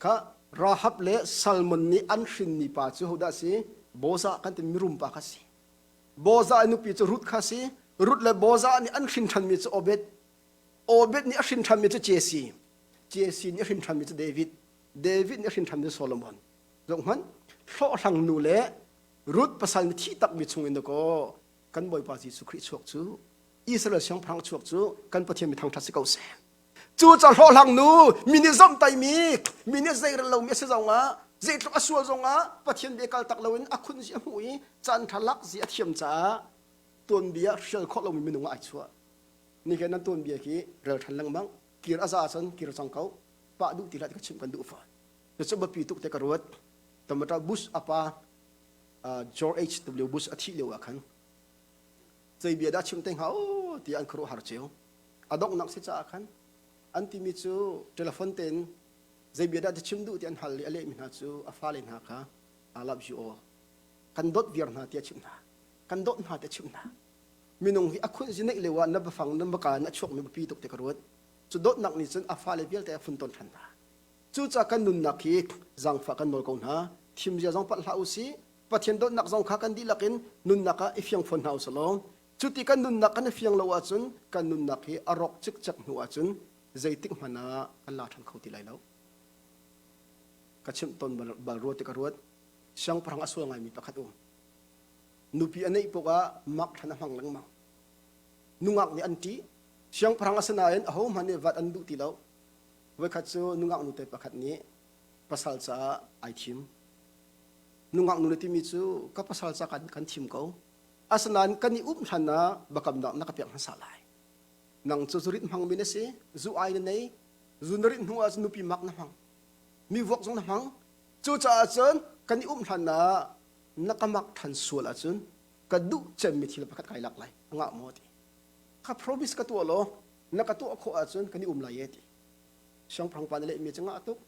Kha Rahab le Salmon nih an hrinmi pa cu hodah a si? Bozah kan timi mirum pa kha a si. Bozah i nupi cu Ruth kha a si. Ruth le Bozah nih an hrin ṭhanmi cu Obed. Obed nih a hrin ṭhanmi cu Jesse. Jesse nih a hrin ṭhanmi cu David. David nih a hrin ṭhanmi cu Solomon. Zohhmanh, hlawhhlang nu le Ruth pasal nih thih takmi chung in dakaw kan Bawipa Jesuh Khrih chuak cu Israel siangpahrang chuak cu kan Pathian mi thangṭhat si ko seh. Cu ca hlawhhlang nu mi nih zomhtaihmi mi nih zeirel lomi a si zongah zeitluk a sual zongah Pathian bia kal tak loin a khun zi a hmuh i caan ṭha lak zi a thiam caah tuanbia hrial khawh lomi minung ah ai chuah. Nihin nan tuanbia hi rel ṭhan lengmang kir a za ahcun kir cang ko pah duh ti hlah ti ka chimh kan duh fawn. Cucu biapi tuk te ka ruat. Tamata Bush a pa George H.W. Bush a thih lio ah khan zei bia dah chim te hnga o tiah an khuaruahhar cio. A donghnak si caah khan an timi cu telephone tein zei bia dah chim duh ti an hal i a lehmi hna cu a fale hna kha I love you all. Kan dawt viar hna tiah chimh hna. Kan dawt hna tiah chimh hna. Minung hi a khunh zi neih lio ah na bafang na baka na chuakmi biapi tuk te ka ruat. Cu dawtnak nih cun a fale vialte a funton ṭhan hna. Cucaah kan nunnak hi zaangfah kan nawl ko hna. Thimzia zong palh hlah u sih. Pathian dawtnak zong kha kan dihlak in nunnak ah i fiang fawn hna u sih law cuti kan nunnak kan i fiang lo ahcun kan nunnak hi a rawk cikcek hnu ahcun zeitik hmanh ah kan la ṭhan kho ti lai lo. Ka chimh tawn bal rua ti ka ruat. Siangpahrang a sual ngaimi pakhat um. Nupi a neih paoh ah mak ṭhan a hmang lengmang. Nungak nih an ṭih. Siangpahrang a si nain ahohmanh nih vat an duh ti lo. Voikhat cu nungak nute pakhat nih pasal caah ai thim. Nungak nu na timi cu ka pasal ca kan kan thim ko. Asinain kan i um hlan ah biakamnak na ka pek hmasa lai. Nang cu zurit hmangmi na si, zu ai na nei, zu na rit hnu ah cun nupi mak na hmang. Mi vuak zong na hmang. Cucaah cun kan i um hlan ah na ka mak ṭhan sual ahcun ka duh cemmi thil pakhat kai lak lai. A ngah maw ti. Ka promise ka tuah law na ka tuah khawh ahcun kan i um lai e ti. Siangpahrang pa nih lehmi cu ngah tuk.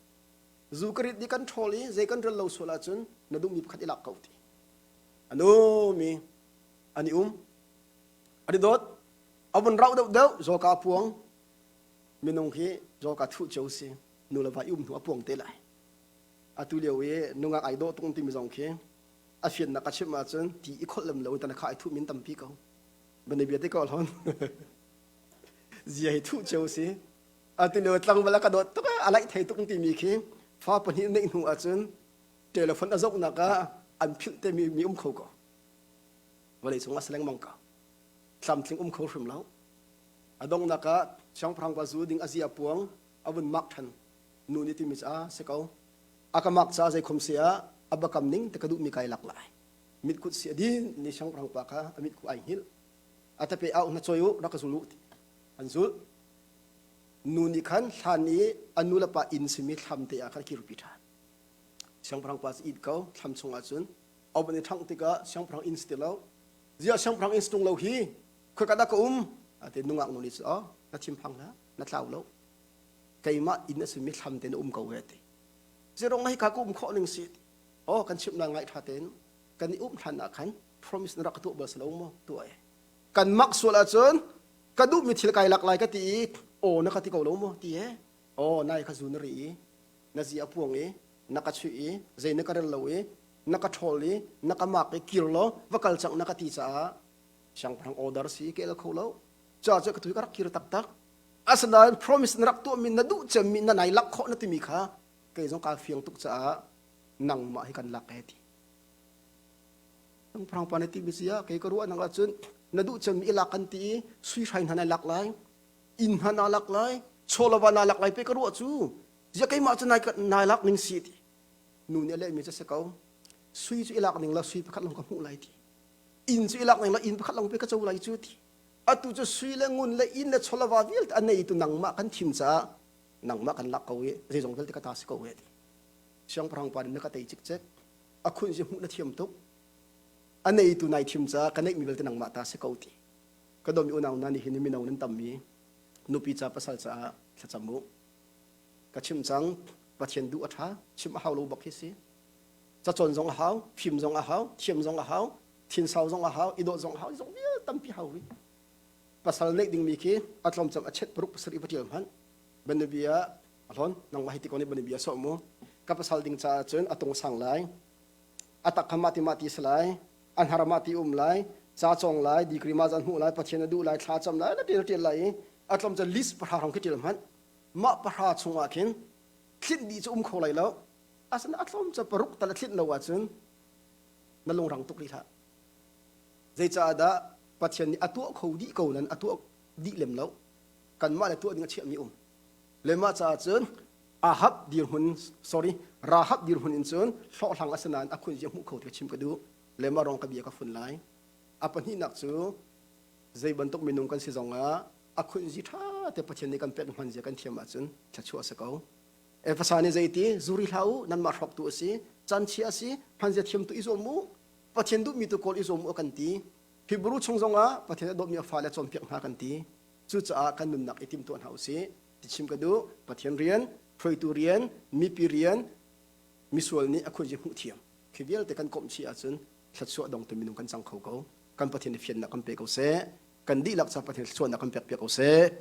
Zu ka rit i kan ṭhawl i zei kan rel lo sual ahcun na duhmi pakhat i lak ko ti. A numi an i um. An i dawt. A vun rauh deuhdeuh zawka puang. Minung hi zawka thuh cio si. Nu le va i um hnu a puang te lai. Atu lio i nungak ai dawh tung timi zong khi a fiannak ka chimh ahcun ti i kholh lem lo in tanakha ai thuh min tampi ko. Bane bia te ko hlon. Zia hi thuh cio si. Atu lio tlangval a ka dawt tuk a laih thei tuk timi khi fa pahnih neih hnu ahcun telephone a zohnak ah an philh te mi mi um kho ko. Vawlei cung a si lengmang ko. Tlamtling um kho hrim lo. A donghnak ah siangpahrang pa zu ding a zia puang a vun mak ṭhan. Nu nih timi cu a si ko. A ka mak caah zei khom si ah a bakam ning te ka duhmi kai lak lai. Mitkut si a din ni siangpahrang pa kha a mitku ai hngilh. A tape au na choi u rak ka zul u ti. An zulh. Nu nih khan hlan i a nu le pa inn simi thlam te ah khan kirpi ṭhan. Siangpahrang pa cu it ko thlam chungah cun oven i ṭhangh tikah siangpahrang inn si ti lo. Ziah siangpahrang inn si ṭung lo hi khoika dah ka um? Ati nungak nu nih cun oh na thinphang hlah na tlau lo. Keimah inn a simi thlam te na um ko he ti. Zirong hi ka ka um khawh ning si ti. Oh kan chimh na ngai ṭha tein kan i um hlan ah khan promise na rak ka tuah bal si lo maw tuah e. Kan mak sual ahcun ka duhmi thil kai lak lai ka ti i aw na ka ti ko lo maw ti he aw nai kha zu na ri i na zi a puang i na ka chuih i zei na ka rel lo i na ka ṭhawl i na ka mak i kir law va kal cang na ka ti caah siangpahrang order si ka el kho lo ca cu ka tu ka rak kir taktak asinain promise na rak tuahmi na duh cemmi na nai lak khawh na timi kha kei zong kaa fiang tuk caah nangmah hi kan lak e ti Siangpahrang pa na ti mi si ah kei ka ruah nak ahcun na duh cemmi i lak kan ti i sui hrai hna nai lak lai inn hna naa lak lai chawlava naa lak lai pe ka ruah cu ziah keimah cu nai nai lak ning si ti nu nih a lehmi cu si ko sui cu i lak ning la sui pakhat lawng ka hmuh lai ti inn cu i lak ning la inn pakhat lawng pe ka co lai cu ti atu cu sui le ngun le inn le chawlava vialte a nei tu nangmah kan thim caah nangmah kan lak ko i zeizong vialte ka ta si ko e ti siangpahrang pa nih na ka tei cikcek a khunh si hmuh na thiam tuk a neitu nai thim caah ka neihmi vialte nangmah ta si ko ti ka dawmi unau hna nih hin mino nan tammi nupi ca pasal caah thlacam u ka chim cang Pathian duh a ṭha chim a hau lo bak hi si cacawn zong a hau fim zong a hau thiam zong a hau thinsau zong a hau i dawh zong a hau zong vial tampi hau rih pasal neih dingmi khi a tlawmcam a chet paruk pasarih va ṭial hmanh banabia a hlawn nangmah hi ti ko nih banabia sawh mu ka pasal ding caah cun a tung sang lai a tak kha mah ti mah ti si lai a hnar mah ti um lai ca cawng lai degree ma zan hmuh lai pathian a duh lai thla cam lai na ṭial ṭial lai i a tlawm cu list pahra hrawng khi ṭial hmanh mah pahra chungah khin thlinh dih cu um kho lai lo asina a tlawm cu paruk tal a thlinh lo ahcun na lungrang tuk rih hlah zeicaah dah pathian nih a tuah kho dih ko nan a tuah dih lem lo kanmah le tuah ding a chiahmi um le mah caah cun Ahab dirhmun sorry Rahab dirhmun in cun hlawhhlang a si nain a khunzia hmuh kho ti ka chim ka duh le mah rong ka bia ka fun lai a pahnihnak cu zei bantuk minung kan si zongah a khunzi ṭha te Pathian nih kan pek hman zia kan thiam ahcun thluachuah a si ko Efasa nih zeiti zuri hlah u nanmah hrawktu a si canchia a si hmanzia thiam tu i zuam u Pathian duhmi tu kawl i zuam u kan ti Hebrew chung zongah Pathian a dawtmi a fale cawnpiak hna kan ti Cucaah kan nunnak i timtuah hna usih. Ti chim ka duh. Pathian rian, hruaitu rian, mipi rian, misual nih a khuazi hmuh thiam. Khi vialte kan komh chih ahcun thluachuah dongtu minung kan cang kho ko. Kan Pathian i fiannak kan pe ko seh. Kan dihlak ca Pathian thluachuahnak kan pek piak ko seh.